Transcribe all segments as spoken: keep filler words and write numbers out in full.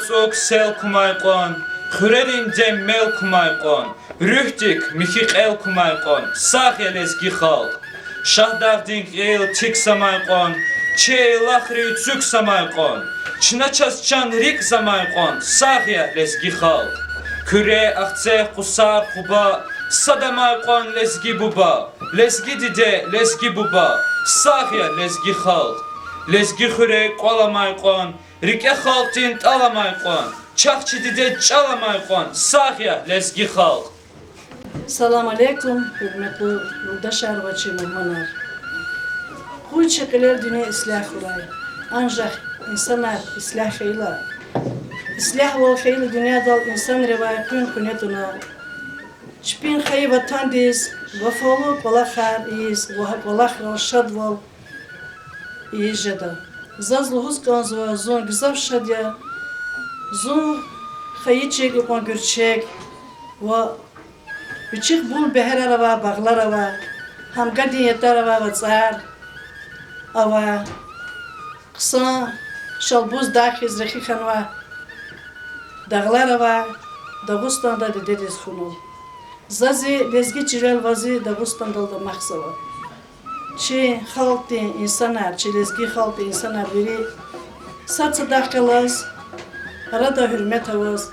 цӀук сел кумай кьван, хуьрерин дем мел кумай кьван, руьгьдик михьи кьел кумай кьван, сагъ я лезги халкь. Шагьдагъдин кьил тик самай кьван, чи яйлахрив цуьк самай кьван, чна чаз чан-рикӀ самай кьван, сагъ я лезги халкь. Куьре, Ахцегь, Къусар, Къуба, сад амай кьван лезги буба, лезги диде, лезги буба, сагъ я лезги халкь. Лезги хуьре кӀвал амай кьван, рикӀе халкьдин тӀал амай кьван, чахъ чи дидед чӀал амай кьван, сагъ я лезги халкь. Салам алейкум, гьуьрметлу юлдашар ва чи мугьманар. Къуй чи кьилел дуьнья ислягь хьурай. Анжах инсанар ислягь хьайила, ислягьвал хьайила дуьньядал инсанривай къуьн-къуьне туна. Чпин хайи ватандиз вафалу кӀвалахар ийиз ва гьа кӀвалахрал шадвал ийиз жеда. Заз лугьуз кӀанзава, зун гзаф шад я, зун хайи чиг икьван гуьрчег ва вичихъ бул бегьерар авай багълар ава, гьамгадин ятар авай вацӀар ава, хъсан Шалбуз даг хьиз рехи хьанвай дагълар ава, Дагъустанда дидедиз хьунал. За зи лезги чилел ва зи Дагъустандал дамахзава. Чи халкьдин инсанар, чи лезги халкьдин инсанар вири сад садахъ галаз арада гьуьрмет аваз,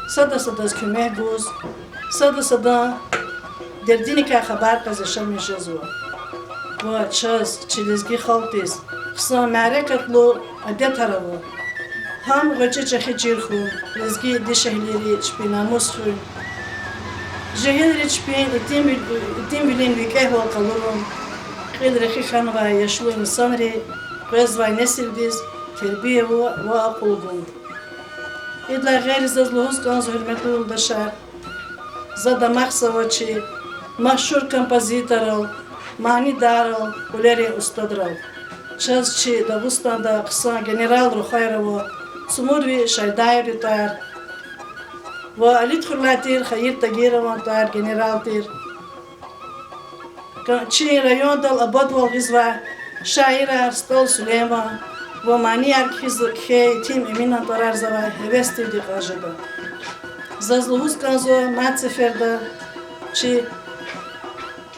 сада садаз куьмек гуз, сада садан дердиникай хабар кьаз яшамиш жезва. Ва чаз, чи лезги халкьдиз, хъсан мярекатлу адетар ава. Гьам гъвечӀи-чӀехи чир хьун, лезги дишегьлийри чпин намус хуьн, жегьилри чпин итимвил-, итимвилин викӀегьвал къалурун, кьил рехи хьанвай яшлу инсанри къвезвай несилдиз тербия ва, ва акьул гун. Идалай гъейри заз лугьуз кӀанзава, гьуьрметлу юлдашар, за дамахзава чи машгьур композиторрал, манидаррал, кьуьлерин устадрал. Чаз чи Дагъустанда хъсан генерал рухваяр ава, Цумуд ви Шайдаеван тӀвар ва Алидхуьрелай тир Хаир Тагирован тӀвар, генерал тир. Чи райондал абадвал гъизвай шаирар СтӀал Сулейман ва манияр кхьиз-, кхьей Етим Эминан тӀварар завай гьевесдивди кьаз жеда. Заз лугьуз кӀанзава, мад сеферда чи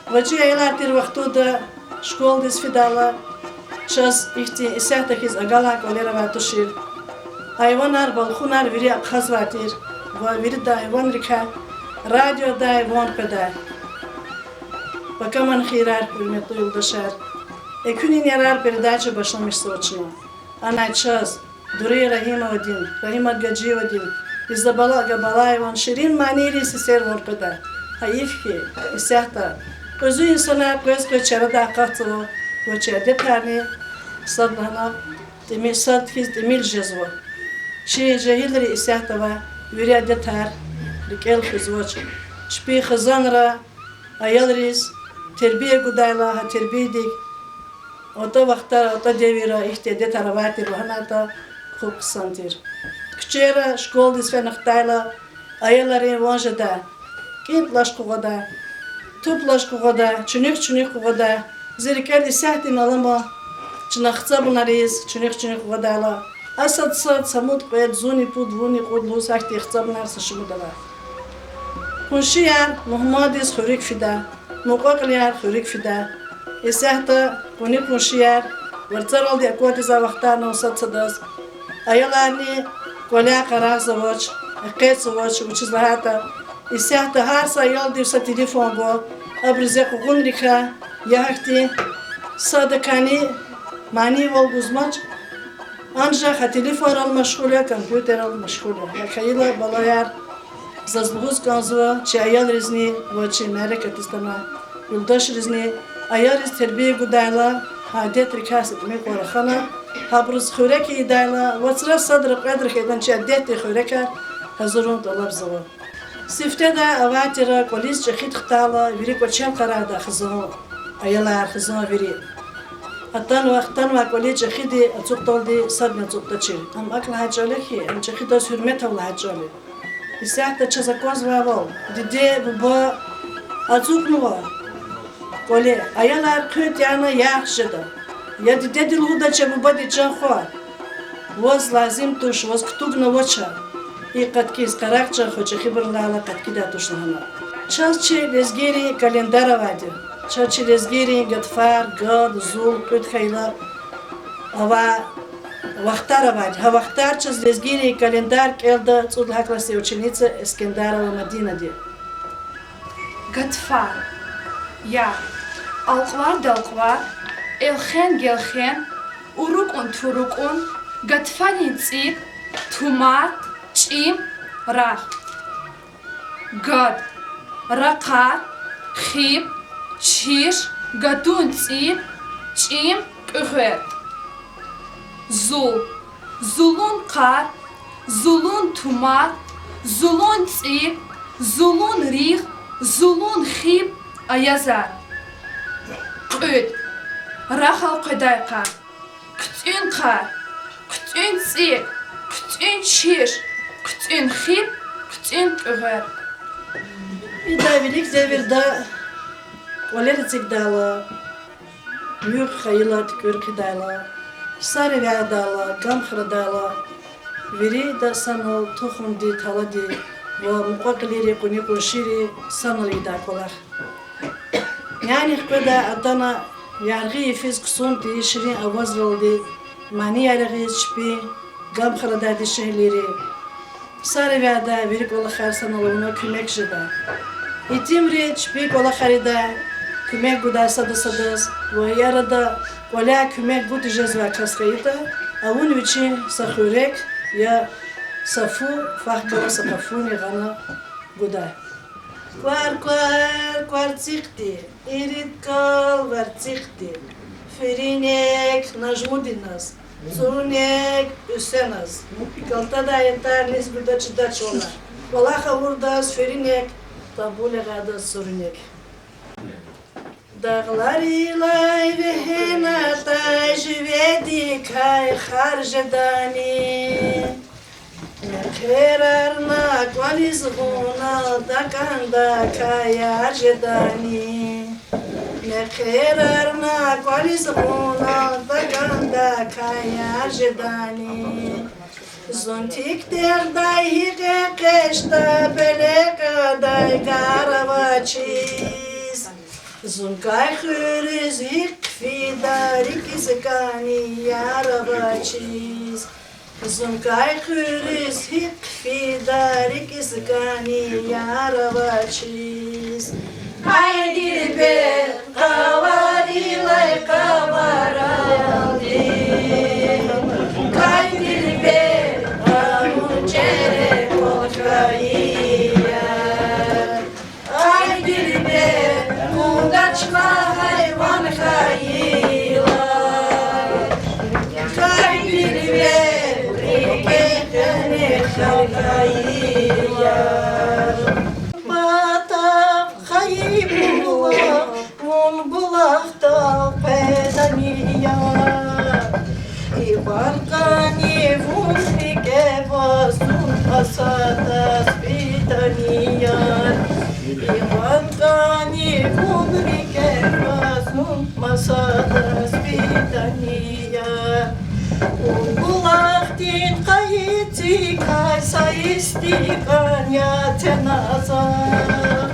гъвечӀи аялар тир вахтунда школадиз фидайла, чаз ихьтин исятда хьиз агалай кӀвалер авай тушир. Айванар, балхунар вири ахъазвай тир ва вирида айванрикай радиодай ван къведай. Пакаман хийирар, гьуьрметлу юлдашар. Экуьнин ярар передача башламишзава чна. Анай чаз Дурия Рагьимовадин, Рагьимат Гьажиевадин, Изабала Агабалаеван ширин манийрин сесер ван къведа. Гьайиф хьи, исятда кьуьзуь инсанар къвез-къвез чарадай акъатзава ва чи адетарни сад лагьана тӀими-, сад хьиз тӀимил жезва. Чи жегьилри исятда авай вири адетар рикӀел хуьзвач. Чпин хизанра аялриз тербия гудайла, гьа тербиядик атӀа вахтара, атӀа девирра ихьтин адетар авай тир лагьанайтӀа, хупӀ хъсан тир. Куьчейра, школадиз фена хтайла, аялрин ван жеда: кӀинтӀ лаж къугъвада, туп лаж къугъвада, чуьнуьх-чуьнуьх къугъвада. Зи рикӀел исятдани алама чна хцабунариз, чуьнуьх-чуьнуьх къугъвадайла, а сад-сад, са муд кьвед, зунни пуд, вунни кьуд лугьуз, гьахьтин хцабунар са шумуд ава. Къуншияр мугьмандиз хуьруьк фида, мукьва-кьилияр хуьруьк фида. Исятда кьуьнуь къуншияр варцаралди аквадиз а вахтарна сад-садаз, аяларни кӀваляй къарагъзавач, экъечӀзавач, вучиз лагьайтӀа исятда гьар са аялдив са телефон гва, абуруз я къугъунрикай, я гьахьтин садакайни манийвал гузмач, анжах а телефонрал машгъул я, компьютеррал машгъул я. ГьакӀ хьайила, балаяр, заз лугьуз кӀанзава чи аялризни ва чи мярекатдиз атанвай юлдашризни, аялриз тербия гудайла, гьа адетрикай са тӀимил кьван рахана, гьабуруз хуьрек ийидайла, вацра садра-кьведра хьайитӀани чи адетдин хуьрекар гьазурун тӀалабзава. Сифтеда авай тир, кӀвализ чӀехиди хтайла, вири кӀвачел къарагъда хизан, аялар, хизан вири. Атанва, хтанва кӀвализ чӀехиди ацукьдалди садни ацукьдачир. Ам акӀ лагьай чӀал я хьи, ам чӀехидаз гьуьрмет ава лагьай чӀал я. Исятда чаз аквазвайвал, диде, буба ацукьнава кӀвале, аялар хъуьт яна ярх жеда. Я дидеди лугьудача, бубади: чан хва, Ваз лазим туш, ваз кутугнавач. И къаткиз къарагъ, чан хва, чӀехибурулай ала къаткидай туш лагьана. Чаз чи лезгийрин календарь авайди. Чаз чи лезгийрин гатфар, гад, зул, кьуьд хьайила ава-, вахтар авайди. Гьа вахтар чаз лезгийрин календарь кӀелда цӀуд лагьай классдин ученица Эскендарова Мадинади. Гатфар. Я. Алкьвар-далкьвар, элхен-гелхен, урукӀун-турукӀун, гатфарин цӀиб, тумар, чӀим, рагъ. Гад. Ракъар, хиб, чиш, гадун цӀиб, чӀим, кьуьгъвер. Зул. Зулун къар, зулун тумар, зулун цӀиб, зулун ригъ, зулун хиб, аязар. Кьуьд. Рагъал къведай къар. ХъуьцӀуьн къар, хъуьцӀуьн цӀиб, хъуьцӀуьн чиш, хъуьцӀуьн хиб, хъуьцӀуьн кьуьгъвер. Ида вилик девирда кӀвалер эцигдайла, муьгъ хьайила туькӀуьр хъийидайла, сарвидайла, гам храдайла, вирида санал тухумди, талади ва мукьва-кьилийри, къуни-къуншийри санал ийидай кӀвалах. Нянихъ къведай атана яргъи йифиз ксун тийиз ширин авазралди манияр ягъиз чпин гам храдай дишегьлийри. Сарвидай вири кӀвалахар санал авуна куьмек жеда. Итимри чпин кӀвалахар ийидай, куьмек гудай сада-садаз ва и арада кӀваляй куьмек гуз тежезвай кас хьайитӀа, авуна вичин са хуьрек я са фу, фахкала са къафуни гъана гудай. Квар-квар кварцихъди, ирид кал варцихъди, фиринек Нажмудиназ, цурунек Уьсеназ. КӀалтӀадай ятар низ гуда чидач вуна. КӀвалах авурдаз фиринек, табул ягъайдаз цурунек. Дагъларилай вегьенатӀа живедикай хар жедани, мехъерарна кӀвализ гъунал такӀандакай яр жедани, мехъерарна кӀвализ гъунал такӀандакай яр жедани. Зун тик тегъдай гьикӀ экъечӀда пеле кьадай гар авачиз, зун кай хуьруьз гьикӀ фида рикӀиз кӀани яр авачиз, зун кай хуьруьз гьикӀ фида рикӀиз кӀани яр авачиз. Кай дилбер, къаварилай къаваралди, кай дилбер, къавун чӀере кӀвал хьайи яр. Кай дилбер, кудач лагьай ван хьайила, кай дилбер, рикӀе къене хьал хьайи яр. Патав хайи булах, вун булахдал къведани яр. Иван кӀани вун рикӀе ваз, зун масадаз фидани яр. Иван кӀани вун рикӀе ваз, зун масадаз фидани яр. Вун булахдин къайи цикай са истикӀан яд тена заз.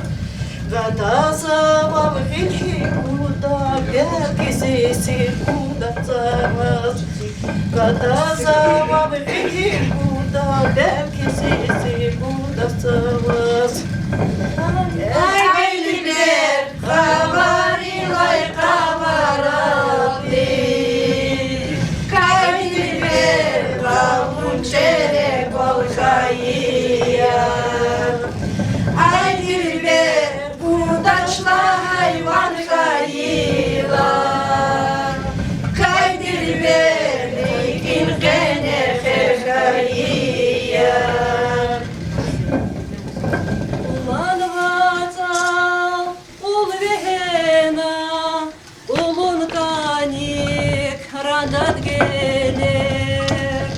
Гадаза вав гъилик гуда, белки зи сир гуда заз. Гадаза вав гъилик гуда, белки зи сир гуда заз. Ай дилбер, къаварилай къаваралди, кай дилбер, къавун чӀере кӀвал хьайи яр. Ай дилбер, кудач лагьай ван хьайила, кай дилбер, рикӀин къене хер хьайи яр. Улан вацӀал кьул вегьена, кьулун кӀаник рандад гелер.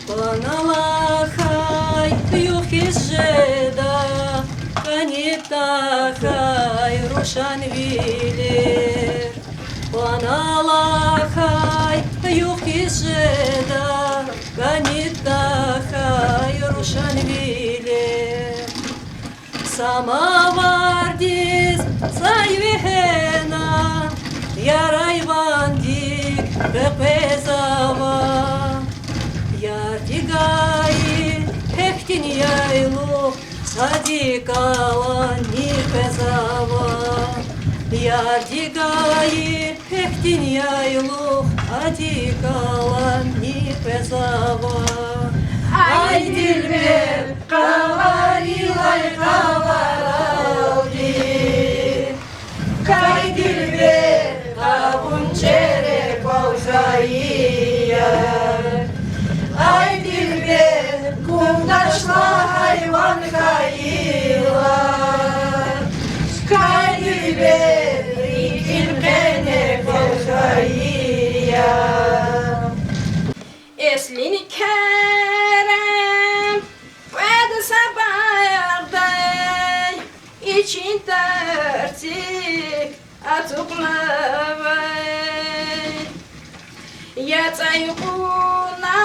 Къван алахьай югъ хьиз жеда, кӀани тахьай рушанвилер. Ван алахьай югъ хьиз жеда, кӀани тахьай рушанвиле. Самавардиз цӀай вегьена, ярай вандик къекъвезава. Ярди гайи гьехьтин яйлугъ, садикалани къвезава. Ярди гайи гьехьтин яйлугъ, садикалани къвезава. Ай, дилбер, къаварилай къаваралди, кай, дилбер, къавун чӀере кӀвал хьайи я. Ай, дилбер, кумдач лагьай ван хьайила, кай, дилбер, рикӀин къене кӀвал хьайи я. Эслини керем кьвед са багъдай, ичин тарцик ацукьнавай. ЯцӀай кьуна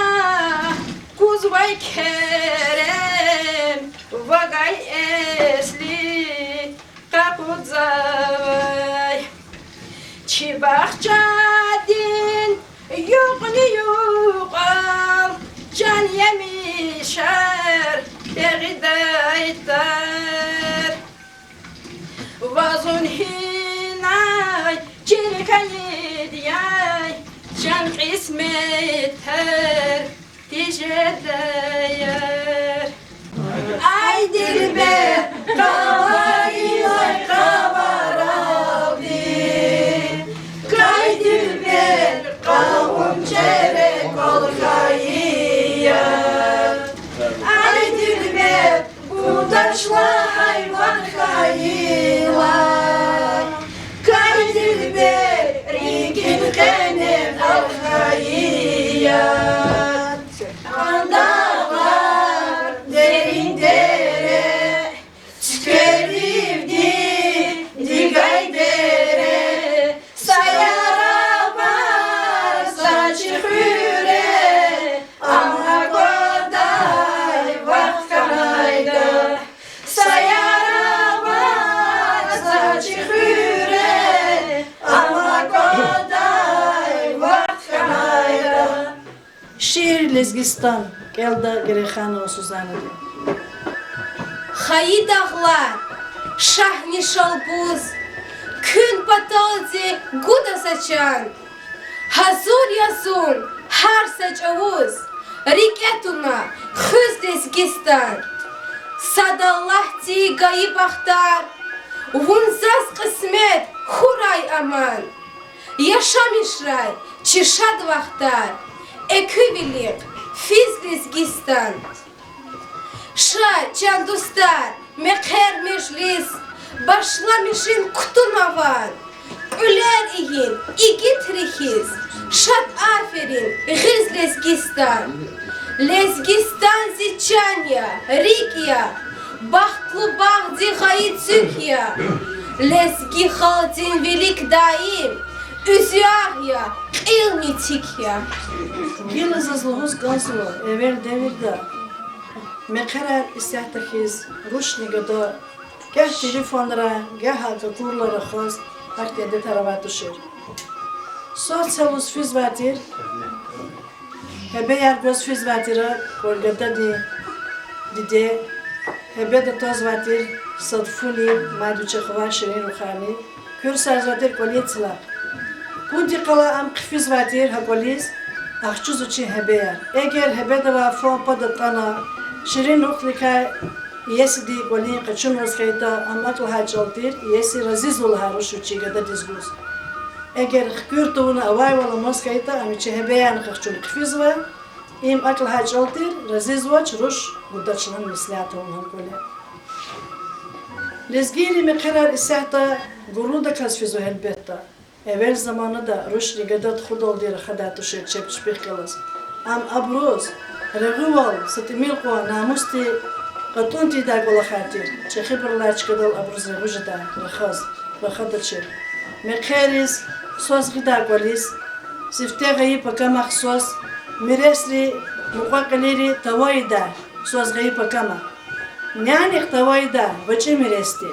кузвай керем вакай эсли къакъудзавай. Чи бахчадин юкьни-юкьвал чан емишар пегъидай тар. Вазун гьинай чир хьайиди яй, чан кьисметар тежедаяр. Ай, дилбер, къаварилай къаваралди, кай, дилбер, къавун чӀере кӀвал хьайи я. Ай, дилбер, кумдач лагьай ван хьайила, кай, дилбер, рикӀин къене кӀвал хьайи я. Андагъар дерин дере, цуькверивди дигай дере, саяр ава са чи хуьре, ам аквадай вахт хьанайда. Саяр ава са чи хуьре, ам аквадай вахт хьанайда. Шиир Лезгистан, кӀелда Герейханова Сузаннади. Хайи дагълар, шагьни шалбуз, куьн паталди гуда са чан. Гьазур я зун гьар са чӀавуз, рикӀе туна хуьз Лезгистан. Сад Аллагьди гайи бахтар, вун заз кьисмет хьурай аман. Яшамишрай чи шад вахтар, экуьвилихъ физ Лезгистан. Ша, чан дустар, мехъер межлис, башламишин кутуна ван. Кьуьлер ийин игитри хьиз, шад аферин гъиз Лезгистан. Лезгистан зи чан я, рикӀ я, бахтлу багъдин гъайи цуьк я. Лезги халкьдин вилик даим уьзягъ я, кьилни цик я. Гила заз лугьуз кӀанзава, эвел девирда мехъерар исятда хьиз рушни гада гагь телефонра, гагь акурла рахаз, гьахьтин адетар авай тушир. Соцсетуз физвай тир, гьебеяр гваз физвай тир кӀвале гадади, диде, гьебеда тазвай тир сад фуни, мад вичи хва ширин рухвайни, куьрсарзавай тир кӀвалин цлар. Пуд йикъалай ам хъфизвай тир гьа кӀвализ, ахчузвай чи гьебеяр. Эгер гьебедавай фан пад атӀана, ширин рухвдикай иесиди кӀвалин къачунваз хьайитӀа, ам акӀ лагьай чӀал тир, иеси разизва лагьай руш вичи гададиз гуз. Эгер хкуьр тавуна авайвал амаз хьайитӀа, ам вичи гьебеярни къахчуна хъфизва, им акӀ лагьай чӀал тир, разизвач руш, гудач лагьана меслят авун гьа кӀвале. Лезгийрин мехъерар исятда гурлудаказ физва гьелбетда. Эвел заманада рушни гада тухудалди рахадай тушир чеб чпихъ галаз. Ам абуруз регъуьвал, са тӀимил кьван намусди кьатӀун тийидай кӀвалахар тир. ЧӀехибурулай чкадал абуруз регъуь жедай рахаз, рахадачир. Мехъерриз Свас гъидай кӀвализ, сифте гъайи пакамахъ свас, миресри, мукьва-кьилийри тавайида, свас гъайи пакама. Нянихъ тавайида гъвечӀи миресди.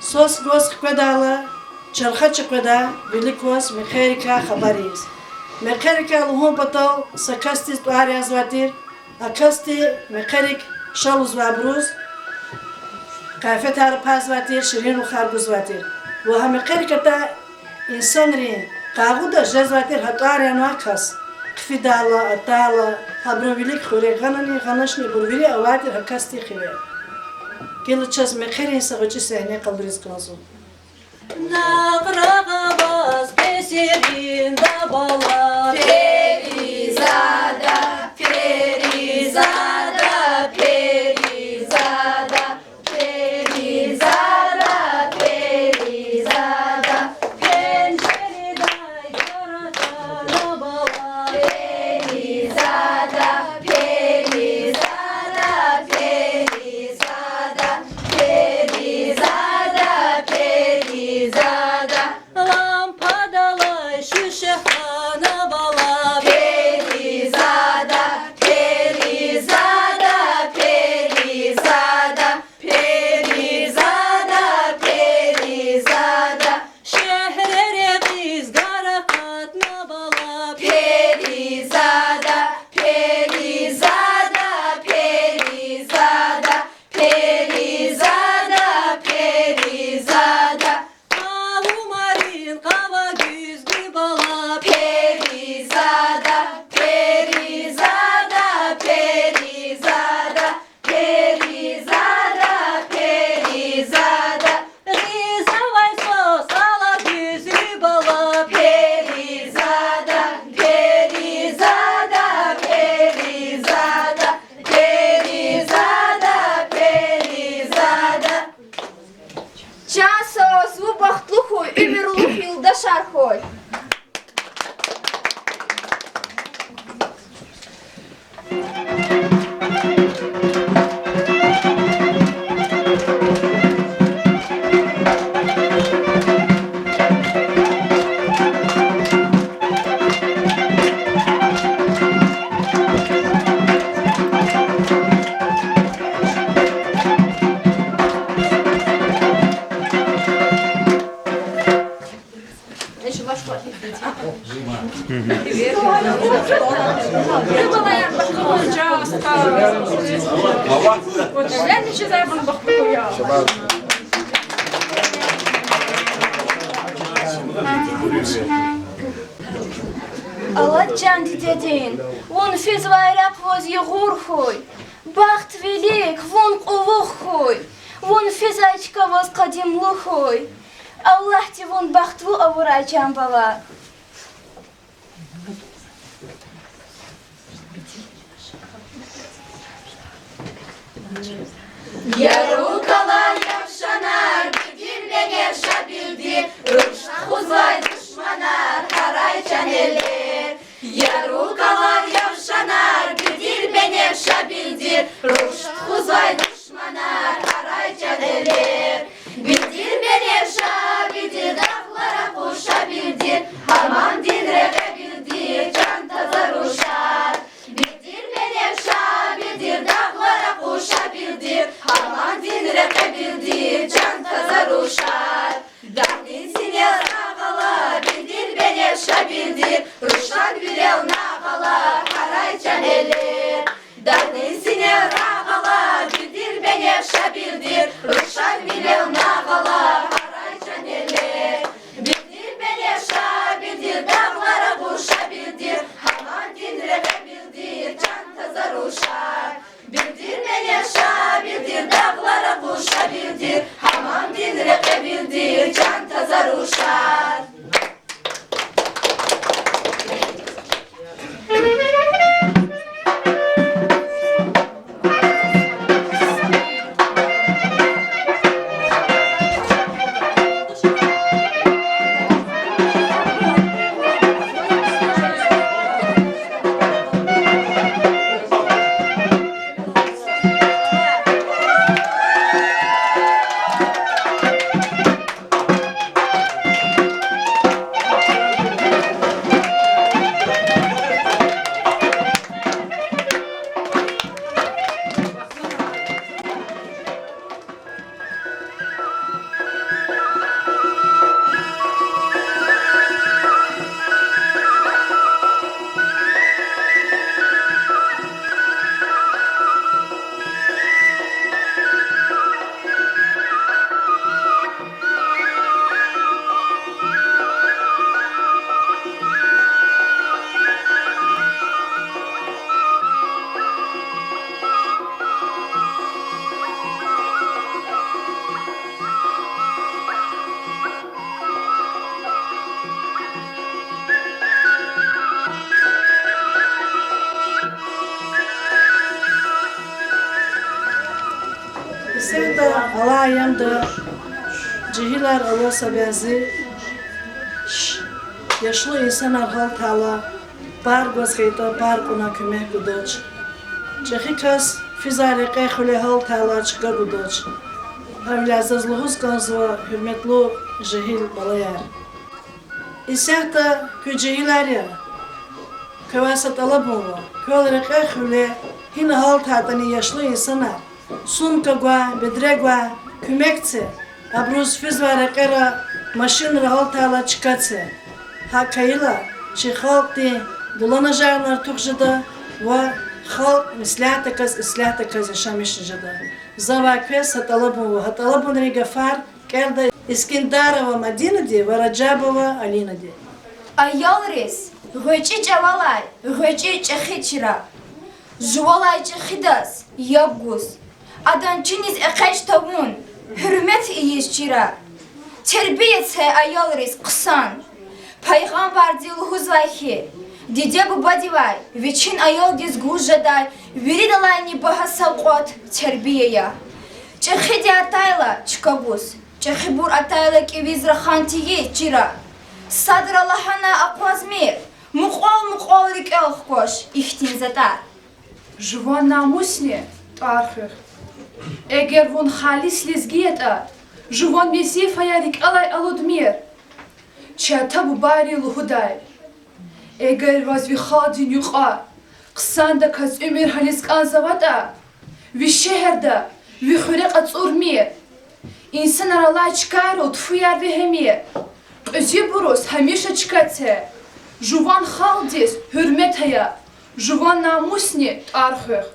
Свас гваз хкведайла, чархачи къведа вилик кваз мехъерикай хабар ийиз. Мехъерикай лугьун патал са касдиз тӀвар язвай тир, а касди мехъерик ша лугьузвайбуруз къафетар пайзавай тир, ширинлухар гузвай тир. Ва гьа мехъерик атай инсанрин къайгъуда жезвай тир гьа тӀвар янвай кас. Хъфидайла, атайла, гьабурун вилик хуьрек гъанани, гъаначни, абур вири авай тир гьа касдин хиве. Гила чаз мехъерин са гъвечӀи сегьне къалуриз кӀанзава. Накь рагъ аваз песерин дабалар. Перизада, перизада, перизада, перизада, перизада, пенжердай гьаракатна бала. Перизада, перизада, перизада, перизада, перизада, лампадалай шуьше хьана бала. Перизада, перизада, перизада, перизада, перизада, шегьререкьиз гьаракатна бала. Перизада, перизада, перизада, перизада, перизада, къавумарин къава гуьзгуь бала. Перизада, перизада, перизада, перизада, перизада, гъиз авай свас алад гуьзгуь бала. Перизада, перизада, перизада, перизада, перизада. Чан саз, вун бахтлу хьуй, уьмуьрлух юлдашар хьуй. Алад чан дидедин, вун физвай рехъ ваз югъур хьуй. Бахт вилик вун кьулухъ хьуй. Вун физвай чка ваз къадимлу хьуй. Аллагьди вун бахтлу авурай, чан бала. Яру калай явшанар, билдир беневша, билдир, руш тухузвай душманар, гьарай чан элер. Яру калай явшанар, билдир беневша, билдир, руш тухузвай душманар, гьарай чан элер. Билдир беневша, билдир дагълар акъуша, билдир гьамамдин рекье, билдир чан таза рушар. Билдир беневша, билдир дагълар акъуша, билдир гьамамдин рекье, билдир чан таза рушар. Дагъдин синел рагъ ала, билдир беневша, билдир, рушан вирел нагъв ала, гьарай чан элер. Дагъдин синел рагъ ала, билдир Аямда жегьилар ава са бязи, яшлу инсанар гьалтайла, пар гваз хьайитӀа, пар кьуна куьмек гудач. ЧӀехи кас физвай рекье-хуьле гьалтайла чка гудач. Гьавиляй заз лугьуз кӀанзава, гьуьрметлу жегьил балаяр. Исятда куьн жегьилар я, квевай са тӀалабун ава: квел рекье-хуьле, гьина гьалтайтӀани яшлу инсанар сумка гвай, бедре гвай, куьмек це, абуруз физвай рекьера, машинра гьалтайла чка це. ГьакӀ хьайила, чи халкьдин дуланажагъар артух жеда ва халкь меслятдаказ, ислягьдаказ яшамиш жеда. Завай квез са тӀалабун ава, гьа тӀалабунрин гафар кӀелда Искендерова Мадинади ва Ражабова Алинади. Аялриз гъвечӀи чӀавалай гъвечӀи чӀехи чира. Жувалай чӀехидаз яб гуз, адан чиниз экъечӀ тавун, гьуьрмет ийиз чира. Тербия це аялриз хъсан. Пайгъамбарди лугьузвай хьи, диде-бубадивай вичин аялдиз гуз жедай виридалайни багьа савкьват тербия я. ЧӀехиди атайла чка гуз, чӀехибур атайла кӀевиз рахан тийиз чира. Садра лагьана акъвазмир, мукьвал-мукьвал рикӀел хкваш ихьтин затӀар. Жуван намусни тӀвар хуьх. Эгер вун халис лезги ятӀа, жуван везифаяр рикӀелай алудмир. Чи ата-бубайри лугьудай: эгер ваз ви халкьдин юкьва хъсандаказ уьмуьр гьализ кӀанзаватӀа, ви шегьерда, ви хуьре кьацӀурмир. Инсанар алай чкайрал тфуяр вегьемир. Кьуьзуьбуруз гьамиша чка це. Жуван халкьдиз гьуьрмет ая, жуван намусни тӀвар хуьх.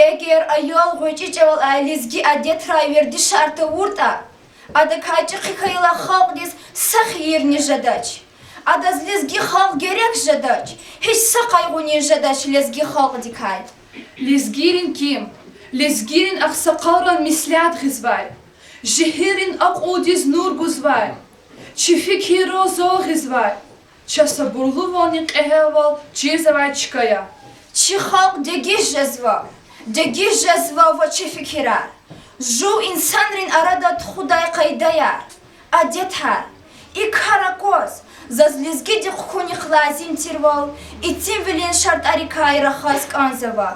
Эгер аял гъвечӀи чӀавалай лезги адетрай вердишар тавуртӀа, адакай чӀехи хьайила халкьдиз са хийирни жедач. Адаз лезги халкь герек жедач, гьич са къайгъуни жедач лезги халкьдикай. Лезгийрин ким, лезгийрин агъсакъалран меслят гъизвай, жегьилрин акьулдиз нур гузвай, чи фикиррал зал гъизвай, чаз сабурлувални кьегьалвал чирзавай чка я. Чи халкь дегиш жезва, дегиш жезва ва чи фикирар. Жув инсанрин арада тухудай къайдаяр, адетар. И кар акваз, заз лезгидихъ хьунихъ лазим тирвал итимвилин шартӀарикай рахаз кӀанзава.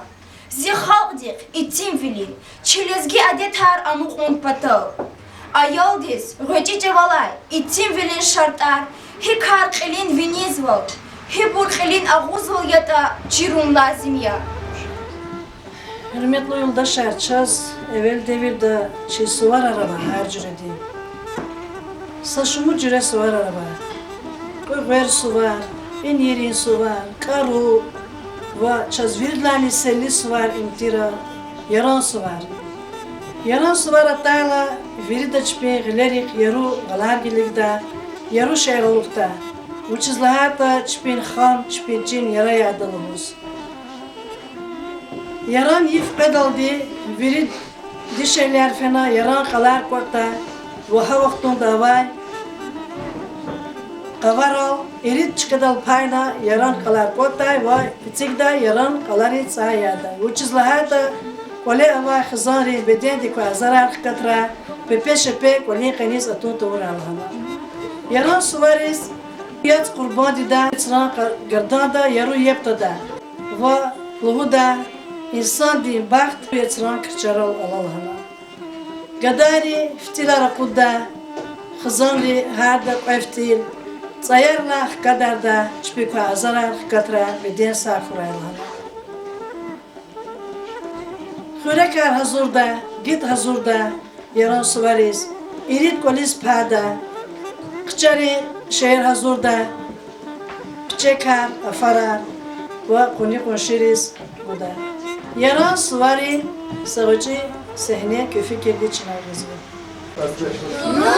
Зи халкьдихъ итимвилин, чи лезги адетар амукьун патал, аялдиз гъвечӀи чӀавалай итимвилин шартӀар гьи кар кьилин винизвал, гьибур кьилин агъузвал ятӀа чирун лазим я. Гьуьрметлу юлдашар, чаз эвел девирда чи суварар ава гьар жуьредин. Са шумуд жуьре суварар ава: Кьуьгъвер сувар, Пинирин сувар, КӀару ва чаз виридалайни селли сувар им тира Яран сувар. Яран сувар атайла, вирида чпин гъилерихъ яру гъалар гилигда, яру шиир алукьда, вучиз лагьайтӀа чпин хам, чпин чин яраяр ада лугьуз. Яран йиф къведалди вири дишегьлияр фена яран кӀалар кӀватӀдай ва гьа вахтунда авай къаварал ирид чкадал пайна яран кӀалар кӀватӀдай ва эцигдай яран кӀаларин цӀай ядай. Вучиз лагьайтӀа кӀвале авай хизанрин бедендик квай азарар хкатрай, пепе-шепе кӀвалин къениз атун тавурай лагьана. Яран сувариз яц къурбандидай, яцран къа-, гарданда яру яб твадай ва лугьудай: инсандин бахт яцран крчарал ала лагьана. Гадайри фитӀилар акъудда, хизанри гьарда кьве фитӀил, цӀаярилай хкадарда, чпик квай азарар хкатрай, беден сагъ хьурай лагьана. Хуьрекар гьазурда, гитӀ гьазурда яран сувариз, ирид кӀвализ пайда, хъчарин шейэр гьазурда, пичӀекар, афарар ва къуни-къуншийриз гуда. Яран суварин са гъвечӀи сегьне куь фикирдиз чна гъизва. Нуну,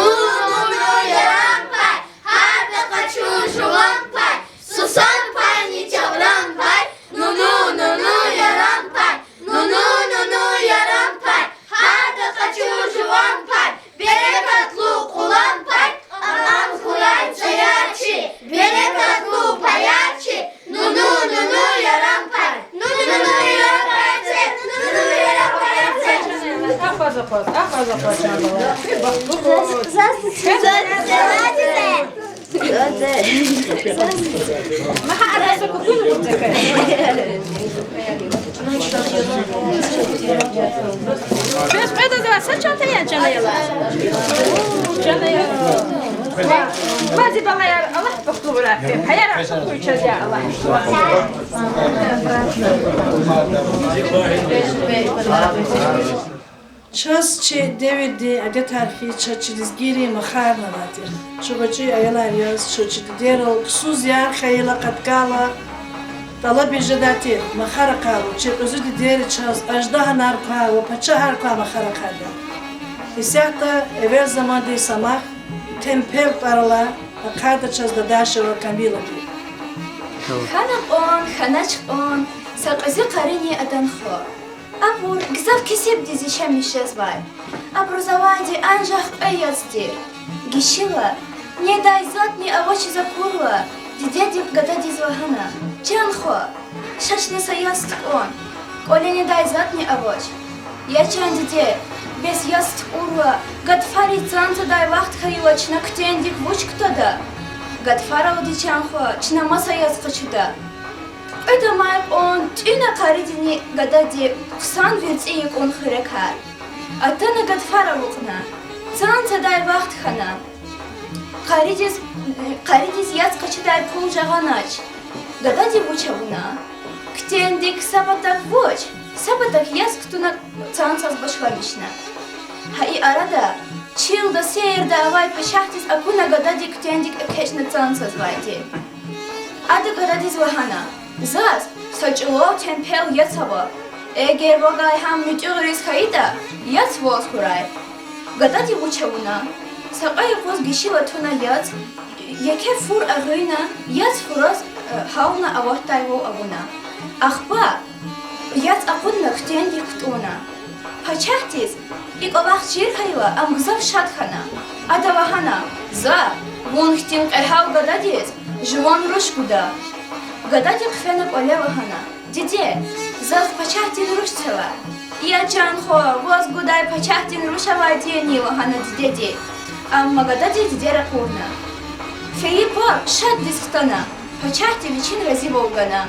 нуну, яран пай, гьарда къачу жуван пай, сусан пайни чавран пай, нуну, нуну, яран пай, нуну, нуну, яран пай, гьарда къачу жуван пай, берекатлу къулан пай, кьакьан хьурай цӀаяр чи, берекатлу паяр чи, нуну, нуну, яран пай, нуну, нуну, яран пай це, нуну, нуну, яран пай це. Акъваз, акъваз, акъваз, акъваз. Чаз къведа за са чанта я, чан аялар. Чан аялар. Ва зи балаяр, Аллагь бахтлувар хьуй. Гьаяр хьуй чаз, я Аллагь. Чаз чи девирдин адетар хьиз чаз чи лезгийри махарни авай тир. Чун гъвечӀи аялар яз чаз чи дидейрал ксуз яр хьайила, къаткайла, тӀалабиз жедай тир махар ахъайла, чи кьуьзуь дидейри чаз аждагьанар квай ва пачагьар квай махар ахъайда. Исятда эвел замандин са мах, темпел тӀвар алай, ахъайда чаз Дадашева Камилади. Хьана кьван, хьанач кьван са кьуьзуь къарини адан хва. Абур гзаф кесибдиз яшамиш жезвай. Абуруз авайди анжах кьве яц тир. Гишила, недай затӀни авачиз акурла, дидеди гададиз лагьана: Чан хва, ша чна са яц тукӀун. КӀвале недай затӀни авач. Я чан диде, бес яц тукӀурла, гатфариз цан цадай вахт хьайила, чна куьтендик вуч кутада? Гатфар алуди, чан хва, чна маса яц къачуда. Кьвед амай кьван тӀуьна къаридини гадади хъсан верцӀи якӀун хуьрекар. Атана гатфар алукьна. Цан цадай вахт хьана. Къаридиз, къаридиз яц къачудай пул жагъанач. Гадади вуч авуна? Куьтендик са патак вуч, са патак яц кутуна цан цаз башламишна. Гьа и арада чилда, сейирда авай пачагьдиз акуна гадади куьтендик экечӀна цан цазвайди. Ада гададиз лагьана: Заз са чӀулав темпел яц ава. Эгер вавай гьам муьтӀуьгъариз хьайитӀа, яц ваз хьурай. Гадади вуч авуна? Са кьве юкъуз гишила туна яц, еке фур агъуйна, яц фураз, э, гьална аватдайвал авуна. Ахпа яц акъудна куьтендик кутӀунна. Пачагьдиз и кӀвалах чир хьайила, ам гзаф шад хьана. Ада лагьана: За, вун хьтин кьегьал гададиз жуван руш гуда. Гадади хъфена кӀвале лагьана: Диде, заз пачагьдин руш це лагь. Я чан хва, ваз гудай пачагьдин руш авайди яни? лагьана дидеди. Амма гадади диде ракъурна. Фейи паб шаддиз хтана, пачагьди вичин разивал гана.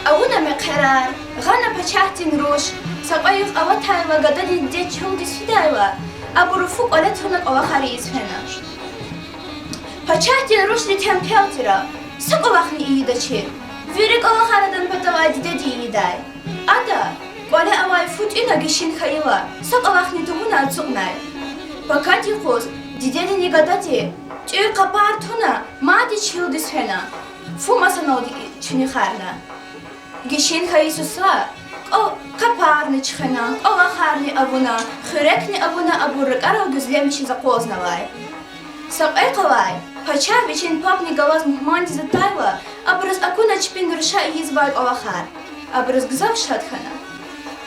Авуна мехъерар, гъана пачагьдин руш, са кьве юкь аватайла, гададин диде чуьлдиз фидайла, абуру фу кӀвале туна кӀвалахар ийиз фена. Пачагьдин рушни темпел тир, са кӀвалахни ийидачир. Вири кӀвалахар адан патавай дидеди ийидай. Ада кӀвале авай фу тӀуьна гишин хьайила, са кӀвалахни тавуна ацукьнай. Пакад юкъуз дидедини гадади тӀуьн къапар туна, мадни чуьлдиз фена. Фу масаналди чуьнуьхарна. Гишин хьайи суса кӀва-, къапарни чуьхвена, кӀвалахарни авуна, хуьрекни авуна, абур ракӀарал гуьзлемишиз акъвазнавай. Са кьве къалай пачагь вичин пабни галаз мугьмандиз атайла, абуруз акуна чпин руша ийизвай кӀвалахар. Абуруз гзаф шад хьана.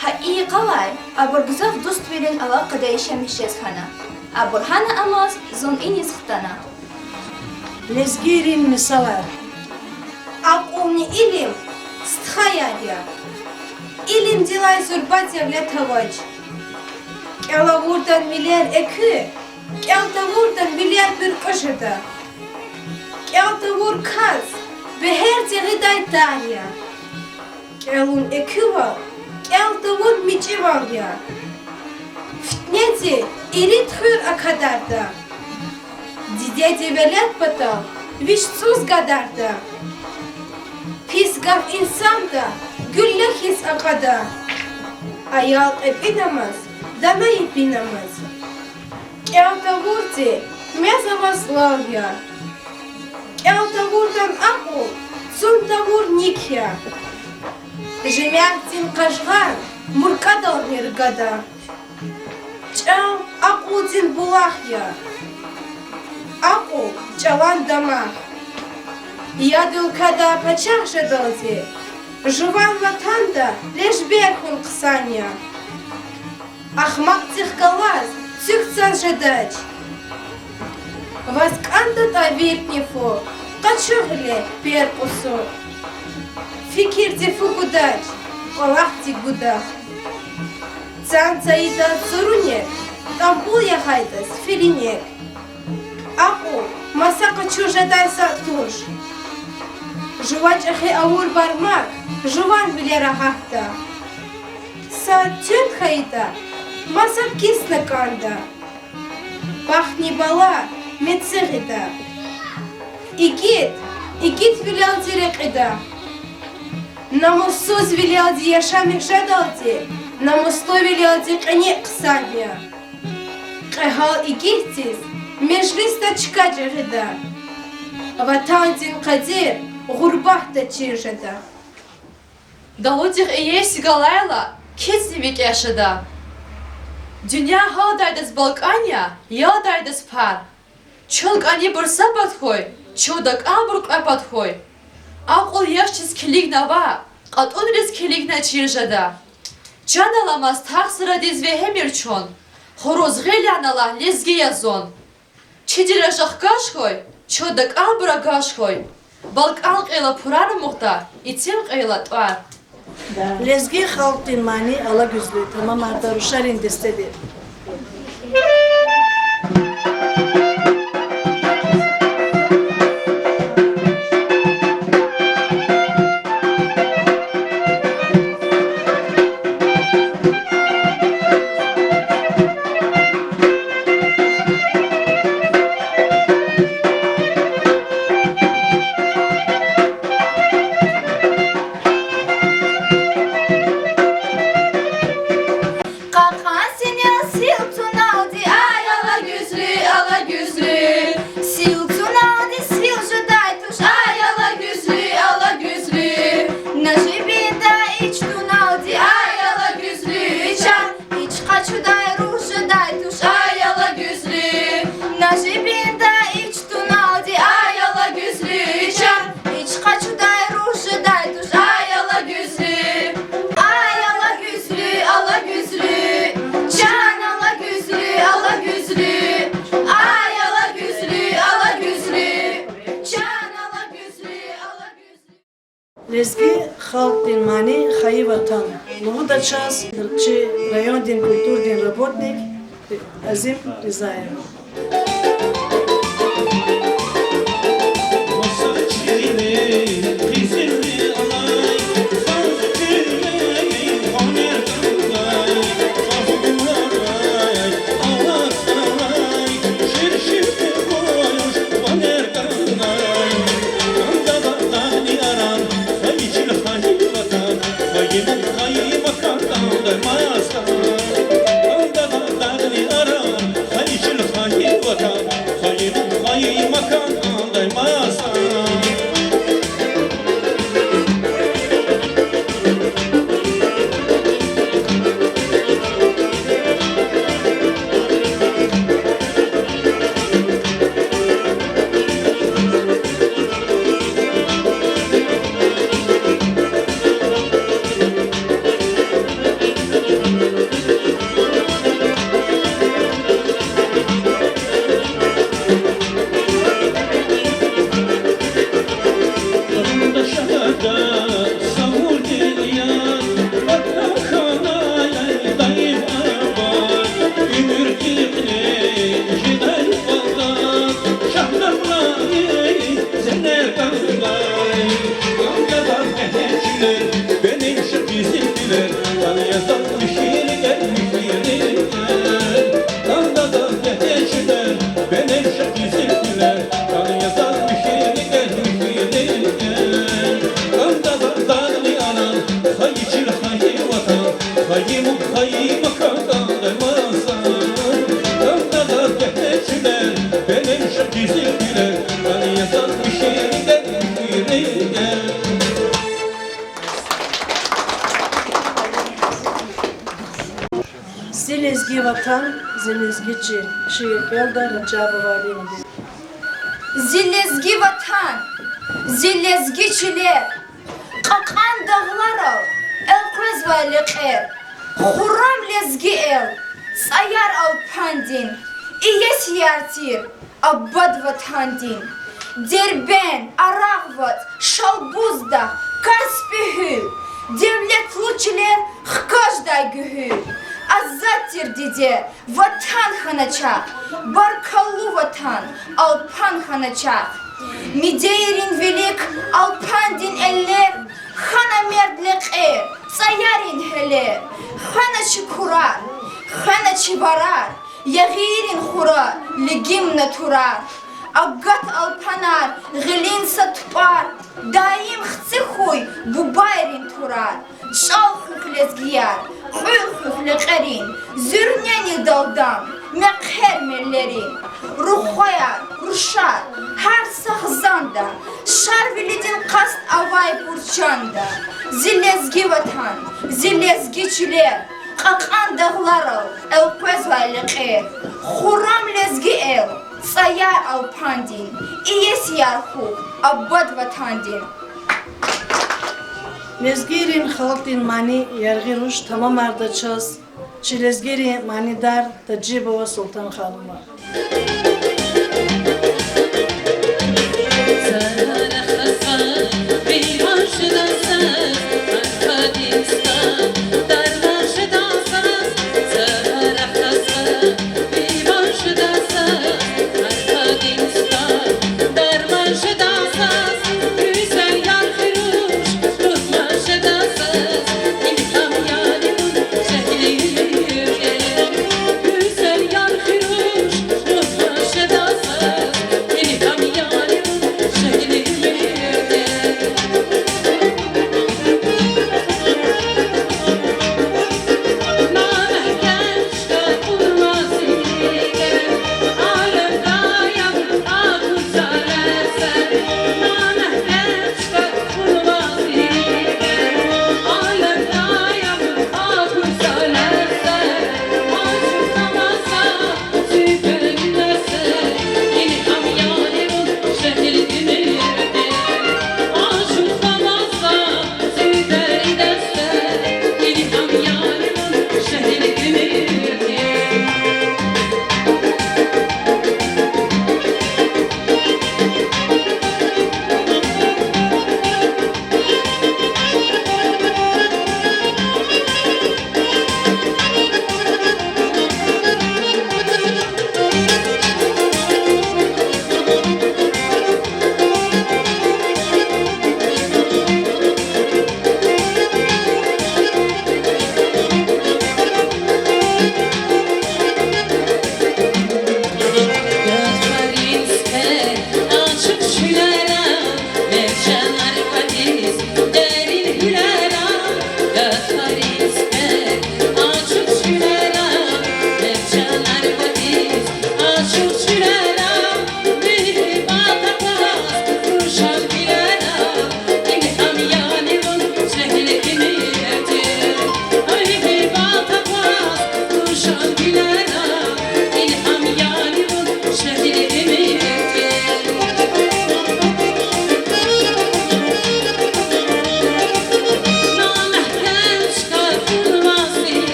Гьа и къалай абур гзаф дуствилин алакъада яшамиш жез хьана. Абур гьана амаз зун иниз хтана. Лезгийрин мисалар. Акьулни илим стхаяр я. Илимдилай зурба девлет авач. КӀел авурдан вилер экуь, кӀел тавурдан вилер буьркьуь жеда. КӀел тавур кас бегьерди гъидай тар я. КӀелун экуьвал кӀел тавун мичӀивал я. Фитнеди ирид хуьр акадарда. Дидеди велед патал виш цӀуз гадарда. Пис гаф инсанда гуьлле хьиз акьада. Аял кьепӀинамаз, дана епинамаз. КӀел тавурди мез аваз лал я. КӀел тавурдан акьул цун тавур ник я. Жемятдин къажгъан муркӀадални ргада. ЧӀал акьулдин булах я. Акьул чӀалан дамах. Яд уьлкведа пачагь жедалди, жуван ватанда лежбер хьун хъсан я. Ахмакьдихъ галаз цуьк цаз жедач. Ваз кӀандатӀа виртни фу, къачу гъиле пер кьусу. Фикирди фу гудач, кӀвалахди гуда. Цан цайитӀа цуруни Кьабул ягъайтӏа филинек. Акьул маса къачуз жедай сад туш. Жува чӏехи авур бармак жуванвилера гьатда. Сад туьнт хьайитӏа, масад кисна кӏанда. Бахтни бала меци гъида. Игит, игитвилелди рекьида. Намуссузвилелди яшамиш жедалди, намуслувилелди кьиникь хъсан я. Кьегьал игитдиз межлисда чка жагъида. Ватандин къадир гъурбатда чир жеда. Далудихъ иеси галайла кицӏни викӏегь жеда. Дуьнья гьалдайдаз балкӏан я, ялдайдаз пар. Чун кӏанибур са пад хьуй, чун дакӏанбур кьве пад хьуй. Акьул яшдиз килигна ваъ, кьатӏунриз килигна чир жеда. Чан аламаз тахсарадиз вегьемир чун, хуруз гъил яна лагь, лезги я зун. Чи дережа хкаж хьуй, чун дакӏанбур агаж хьуй. Балкӏан кьейила пурар амукьда, итим кьейила тӏвар. Лезги халкьдин мани Алагуьзлуь тамамарда рушарин дестеди. Кьакьан синел сил туналди, ай, Алагуьзлуь, Алагуьзлуь. Сил туналди сил жедай туш, ай, Алагуьзлуь, Алагуьзлуь. Нажибинда ич туналди, ай, Алагуьзлуь, чан ич къачудай руш жедай туш, ай, Алагуьзлуь. Нажибинда ич туналди, ай, Алагуьзлуь, чан ич къачудай руш жедай туш, ай, Алагуьзлуь. Ай, Алагуьзлуь, Алагуьзлуь, чан Алагуьзлуь, Алагуьзлуь. Ай, Алагуьзлуь, Алагуьзлуь, чан Алагуьзлуь, Алагуьзлуь. Лезги халкьдин мани Хайи ватан. Лугьуда чаз чи райондин культурадин работник Азим Ризаев. Зи лезги ватан, зи лезги чил. Шиир кӀелда Ражабова Алимади. Зи лезги ватан, зи лезги чилер, кьакьан дагъларал элкъвезвай лекьер, хуррам лезги эл, цӀаяр Алпандин, иесияр тир абад ватандин. Дербент, АрагъватӀ, Шалбуздагъ, Каспи гьуьл, девлетлу чилер хкаждай гуьгьуьл. Азад тир диде, Ватан хьана чахъ, баркаллу Ватан, Алпан хьана чахъ. Мидейрин вилик Алпандин эллер, хьана мерд лекьер, цӀаярин гьелер, хвена чи курар, хвена чи варар, ягъийрин хура лигимна турар. Агат, алпанар, гъилин са тупӀар, даим хци хьуй бубайрин турар. ЧӀал хуьх, лезгияр, кьуьл хуьх лекьерин, зуьрнени далдам, мехъер меллерин. Рухваяр, рушар, гьар са хзанда, Шарвилидин къаст авай пур чанда. Зи лезги ватан, зи лезги чилер, кьакьан дагъларал элкъвезвай лекьер. Хуррам лезги эл, цӀаяр Алпандин, иесияр хьухь абад Ватандин. Лезгийрин халкьдин мани яргъи руш тамамарда чаз чи лезгийрин манидар Тажибова Султан-ханума.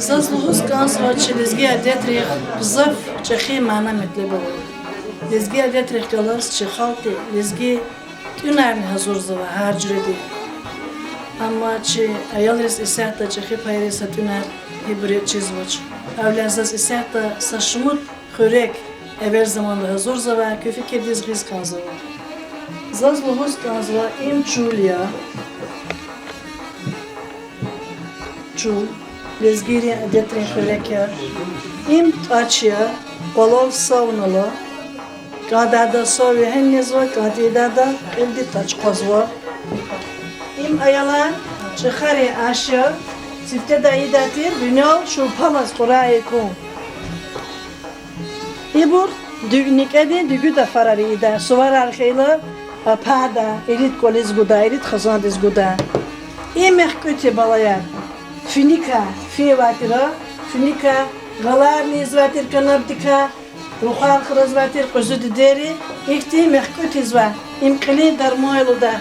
Заз лугьуз кӀанзава чи лезги адетрихъ гзаф чӀехи мана-метлеб ава. Лезги адетрихъ галаз чи халкьди лезги тӀуьнарни гьазурзава гьар жуьреди. Амма чи аялриз исятда чӀехи пайриз са тӀуьнар гьибур я чизвач. Гьавиляй заз исятда са шумуд хуьрек эвел заманда гьазурзавай куь фикирдиз гъиз кӀанзава. Заз лугьуз кӀанзава, им чул я. Чул лезгийрин адетрин хуьрек я. Им тӀач я, къвалал сав нала. КӀандайда сав вегьена незва, кӀандайда кьилди тӀач къвазва. Им, аялар, чӀехарин аш я. Сифтедай ийидай тир винел шурпалаз Къуръан кхьун. Ибур дуь-, некӀедин дуьгуьда фарар ийида, суварар хьайила, а, пада, ирид кӀвализ гуда, ирид хизандиз гуда. И мехкӀуьти, балаяр, финикай, фи авай тир, финикай, гъаларни ийизвай тир канабдикай, рухвар хуразвай тир къуьзуь дидейри, ихьтин мехкӀуьти ийизвай, им кьилин дарман я лугьуда,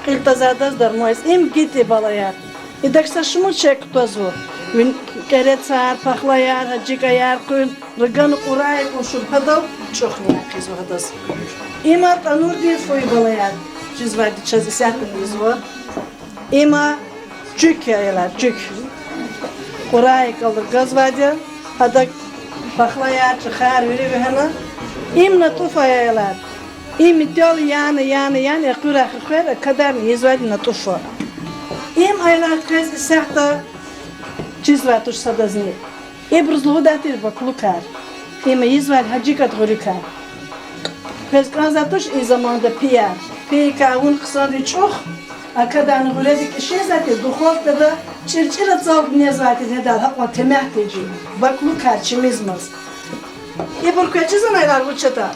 кьил тазадаз дарман я. Им гитӀ я, балаяр. Идак са шумуд шей кутазва. Вин-, кӀерецар, пахлаяр, гьажикӀаяр, къуьл, ргана Къуръан кхьун шурпадал чӀух вине хъийизва гьадаз. Има тӀанурдин фу я, балаяр, чизвайди чаз исятда ийизва. Има чуьк я, аялар, чуьк. Къуръан кӀел ргазвайди я, гьадак пахлаяр, чӀехар вири вегьена. Им натӀуф я, аялар. Им метӀел яна, яна, яна, экъуьрай хуьхвер, акадарна ийизвайди натӀуф я. Им, аялар, квез исятда чизвай туш садазни. Ибуруз лугьудай тир баклукар. Им ийизвайди гьажикӀад гъуьруькай. Квез кӀанзавай туш и заманда пияр. Пиякай авун хъсанди чӀух, акадарна гъуьредик кӀишизвай тир, духовкада чӀирчӀира цалдиз незвай тир, недал гьакьван темягь тийижир. Баклукар чимизмаз. Ибур квез чизвани, аялар, вуч ятӀа?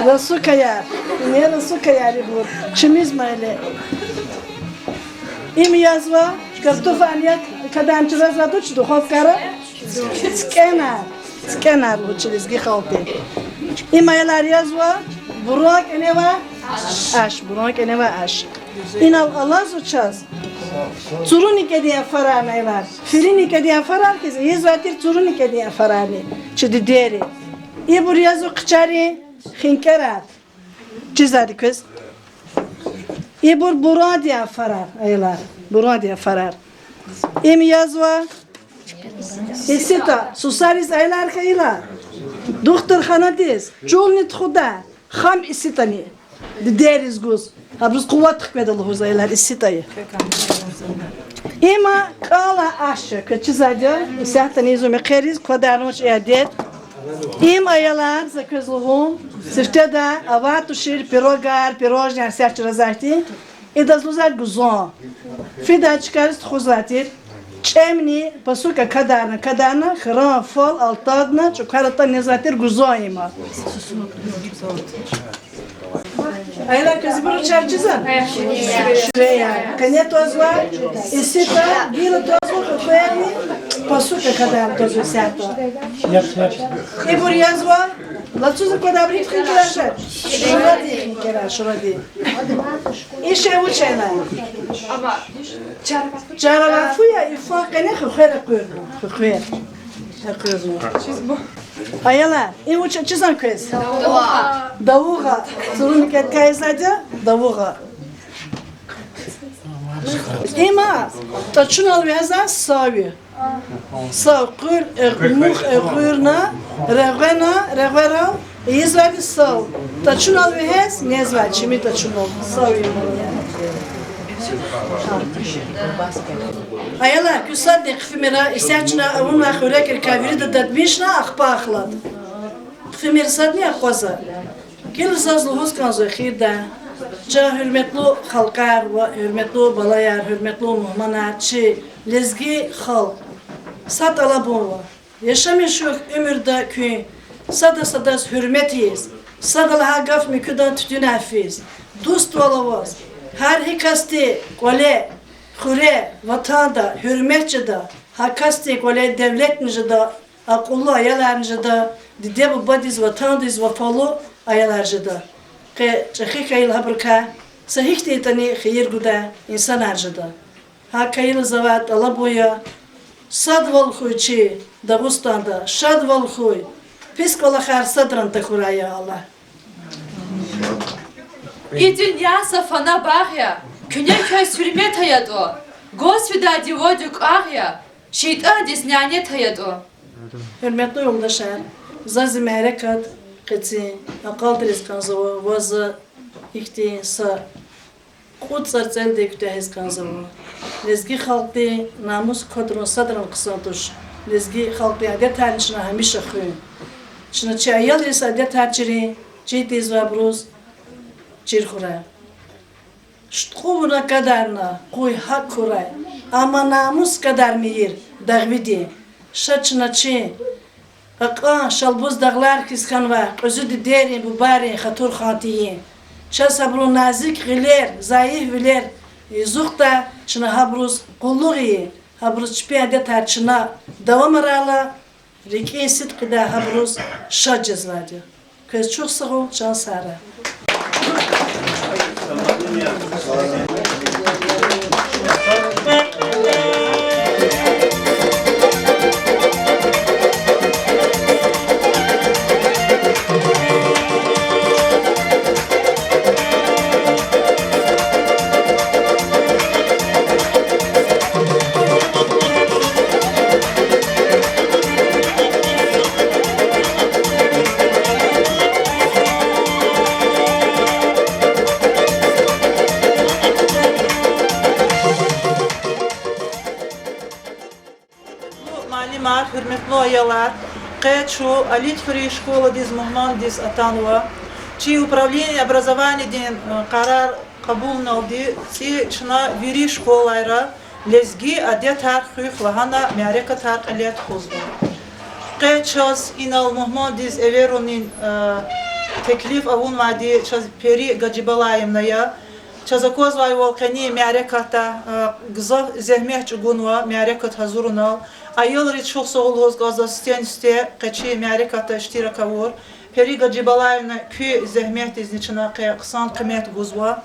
Ласукаяр. Ингье, ласукаяр ибур. Чимизмайли. Им язва, картофан я, акадарна чразвайди туш духовкара? ЦикӀенар. ЦикӀенар лугьуз чи лезги халкьди. Им, аялар, язва, буран кӀеневай аш, буран кӀеневай аш. Инал алазва чаз цуруни кӀедин афарарни, аялар. Филини кӀедин афарар хьиз, ийизвай тир цуруни кӀедин афарарни чи дидейри. Ибур язва хъчарин хинкӀерар. Чизвайди квез. Ибур бурандин афарар, аялар. Бурандин афарар. Им язва иситӀа, сусариз, аялар, хьайила, духтурханадиз чулни тухуда, хам иситӀани дидейриз гуз. Абуруз къуват хкведа лугьуз, аялар, иситӀа я. Има кӀалай аш я, квез чизвайди я, исятдани ийизва мехъериз, квадарна авач и адет. Им, аялар, за квез лугьун, сифтедай авай тушир пирогар, пирожныяр, сят чразвай хьтин. Идаз лугьузвай гузан. Фидай чкайриз тухузвай тир. ЧӀемни пасук акадарна, акадарна, хьран фал алтадна, чӀукар атӀана незвай тир гузан има. Аялар, квез ибур чизвани? Шуьреяр. Къене твазва, иситӀа, гила твазва, хуьхверни, пасук акадарна твазва исятда. Ибур язва, лацу за квадарна хинкӀерар жеда. Шурадин хинкӀерар, шурадин. И шей вуч я лагьана? Чарава фу я, и фан къене хуьхвер экъуьрна. Хуьхвер экъуьрна. Аялар, и вуч я, чизвани квез? Давугъа. Цуруни кӀедикай ийизвайди я давугъа. Има тӀачунал вегьезвай сав я. Сав къуьл, э, мух экъуьрна, регъвена, регъверал ийизвайди сав. ТӀачунал вегьез незвай, чими тӀачунал. Сав я. Аялар, куь садни хъфимир, исятда чна авунвай хуьрекрикай вирида дадмишна, ахпа ахлад. Хъфимир садни акъваза. Гила заз лугьуз кӀанзава эхирдай. Чан гьуьрметлу халкьар ва гьуьрметлу балаяр, гьуьрметлу мугьманар, чи лезги халкь са тӀалабун ава. Яшамиш хьухь уьмуьрда куьн, сада садаз гьуьрмет ийиз, сада лагьай гаф муькуьдан туьтуьнай физ, дуствал аваз, гьар гьи касди кӀвале, хуьре, ватанда гьуьрмет жеда, гьа касдин кӀвале девлетни жеда, акьуллу аяларни жеда, диде-бубадиз, ватандиз вафалу аялар жеда. Къе чӀехи хьайила гьабурукай са гьихьтин ятӀани хийир гудай инсанар жеда. ГьакӀ хьайила завай тӀалабун я, садвал хьуй чи Дагъустанда, шадвал хьуй, пис кӀвалахар садрани тахьурай, я Аллагь. И дуьнья са фана багъ я, куьне квез гьуьрмет аятӀа, гваз фидай диван дукӀагъ я, шейтӀандиз нянет аятӀа. Гьуьрметлу юлдашар, за зи мярекат къенин акьалтӀариз кӀанзава ва за ихьтин са кьуд цӀарцӀелди куьтягьиз кӀанзава. Лезги халкьдин намус квадрун садрани хъсан туш. Лезги халкьдин адетарни чна гьамиша хуьн. Чна чи аялриз адетар чирин, чир тийизвайбуруз чир хьурай. Шуткьувуна кадарна, къуй гьакӀ хьурай. Амма намус кьадар мийир дагъвидин. Ша чна чи кьакьан Шалбуз дагълар хьиз хьанвай кьуьзуь дидейрин, бубайрин хатур хан тийин. Чаз гьабурун назик гъилер, зайифвилер юзухда, чна гьабуруз къуллугъ ийин, гьабуруз чпин адетар чна давамарайла, рикӀин сидкьидай гьабуруз шад жезвайди я. Квез чухсагъул, чан сагърай. Гьуьрметлу муаллимар, гьуьрметлу аялар, къе чун Алидхуьруьн школадиз мугьмандиз атанва. Чи управление образованиядин, э, къарар кьабулуналди цӀи чна вири школайра лезги адетар хуьх лагьана мярекатар кьиле тухузва. Къе чаз инал мугьмандиз эверунин, э, теклиф авунвайди чаз Пери Гаджибалаевна я. Чаз аквазвайвал, къенин мярекатда, э, гзаф зегьмет чӀугунва мярекат гьазурунал. Аялриз чухсагъул лугьуз кӀанзава сифтени-сифте къе чи мярекатда иштирак авур. Пери Гаджибалаевна, куь зегьметдизни чна къе хъсан къимет гузва.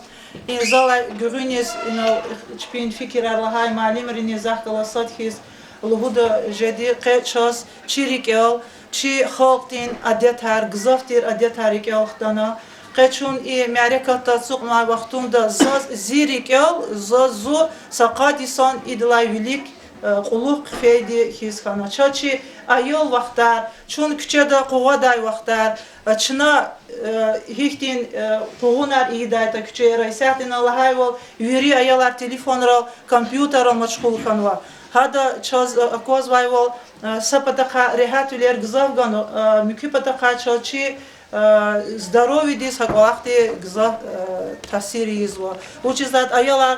И залай гуьгъуьниз инал чпин фикирар лагьай муаллимрини захъ галаз сад хьиз лугьуда жеди: къе чаз чи рикӀел, чи халкьдин адетар, гзаф тир адетар рикӀел хтана. Къе чун и мярекатда ацукьнавай вахтунда заз зи рикӀел, заз зун са къад йисан идалай вилик, э, кьулухъ хъфейди хьиз хьана. Чаз чи аял вахтар, чун куьчеда къугъвадай вахтар, э, чна, э, гьихьтин, э, къугъунар ийидайтӀа куьчейра, исятда инал лагьайвал, вири аялар телефонрал, компьютеррал машгъул хьанва. Гьада чаз, э, аквазвайвал, э, са патахъай регьятвилер гзаф гана, э, муькуь патахъай чаз чи, э, здоровьедиз гьа кӀвалахди гзаф, э, таъсир ийизва. Вучиз лагьайтӀа аялар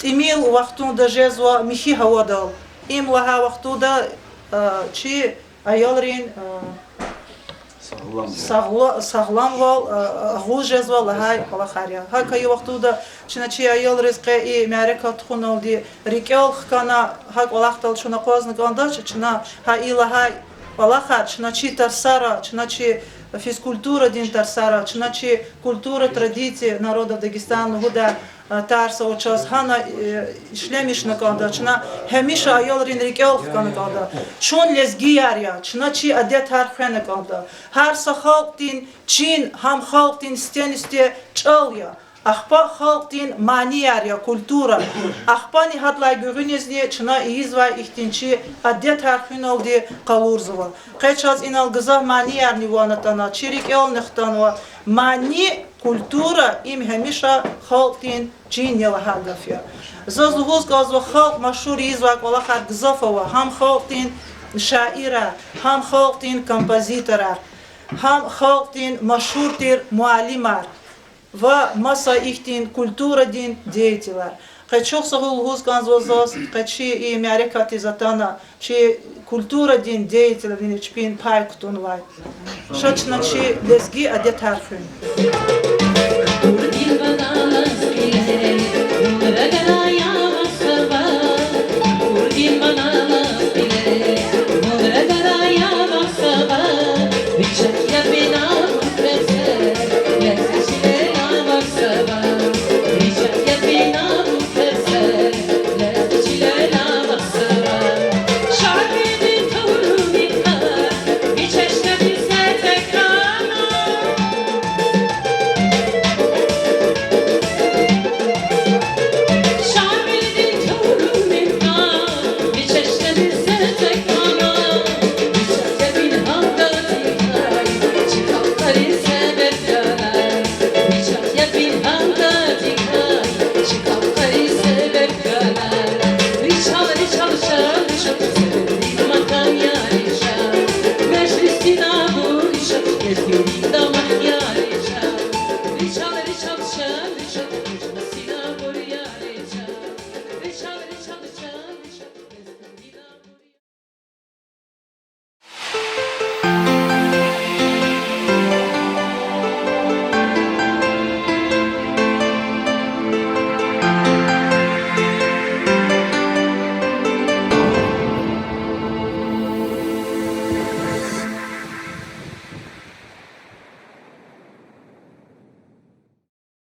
тӀимил вахтунда жезва михьи гьавадал. Им лагьай вахтунда, э, чи аялрин, э, сагъла-, сагъламвал, э, агъуз жезва лагьай кӀвалахар я. ГьакӀ хьайи вахтунда чна чи аялриз къе и мярекат тухуналди рикӀел хкана, гьа кӀвалахдал чун акъвазна кӀандач, чна гьа и лагьай кӀвалахар чна чи тарсара, чна чи физкультурадин тарсара, чна чи культура, традиции народов Дагестана лугьудай, э, тарс ава, чаз гьана, э, ишлемишна кӀанда, чна гьамиша аялрин рикӀел хкана кӀанда. Чун лезгияр я, чна чи адетар хвена кӀанда. Гьар са халкьдин чин гьам халкьдин сифтени-сифте чӀал я. Ахпа халкьдин манияр я, культура. Ахпани гьадалай гуьгъуьнизни чна ийизвай ихьтин чи адетар хуьналди къалурзава. Къе чаз инал гзаф маниярни ван атана, чи рикӀелни хтанва. Мани, культура— им гьамиша халкьдин чин я лагьай гаф я. Заз лугьуз кӀанзава, халкь машгьур ийизвай кӀвалахар гзаф ава: гьам халкьдин шаирар, гьам халкьдин композиторар, гьам халкьдин машгьур тир муаллимар ва маса ихьтин культурадин деятелар. Къе чухсагъул лугьуз кӀанзава заз, къе чи и мярекатдиз атана, чи культурадин деятелрини чпин пай кутунвай. Ша чна чи лезги адетар хуьн.